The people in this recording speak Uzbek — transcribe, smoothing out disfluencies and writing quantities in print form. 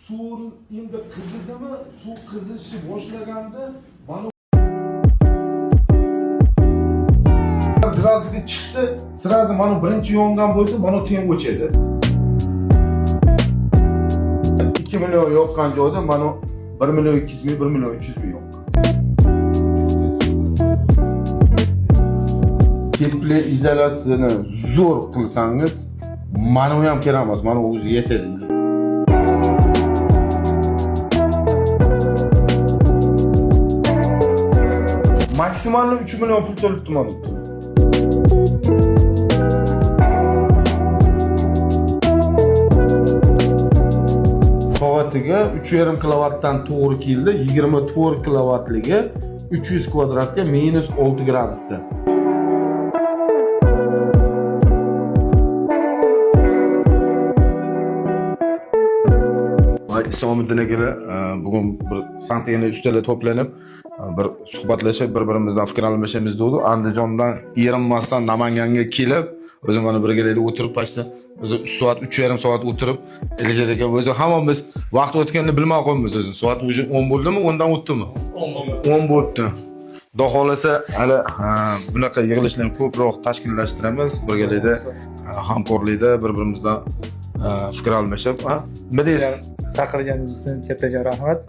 Suv endi qizidimi, suv qizishni boshlaganda mana gradusga chiqsa, сразу mana birinchi yongan bo'lsa, mana teng o'chadi. 2 million yoqqan joyda mana 1 million 200 ming, 1 million 300 ming yoqqan. Теплоизоляцияni zo'r qilsangiz, mana u ham kerak emas, mana o'zi yetadi. Maksimalni 3 million pul to'libdi mana bu. Soatiga 3,5 kilovatdan to'g'ri keldi, 24 kilovatligi 300 kvadratga minus 6 gradusda. Voy, Isomiddin akalar, bugun bir santexnik ustalar to'planib, bir suhbatlashib, bir-birimizdan fikr almashamiz degdi. Andijondan erinmasdan Namanganga kelib, o'zim mana birgalikda o'tirib pastda o'zi 3 soat, 3,5 soat o'tirib, Alisher aka, o'zi hammamiz vaqt o'tganini bilmay qo'yamiz o'zi. Soat уже 10 bo'ldimi, 10 dan o'tdimi? 10 bo'libdi. Xudo xohlasa, hali bunaqa yig'ilishlarni ko'proq tashkillashtiramiz birgalikda, hamkorlikda bir-birimizdan fikr almashib, ha? Nima deysiz? Chaqirganingiz uchun kattakon rahmat.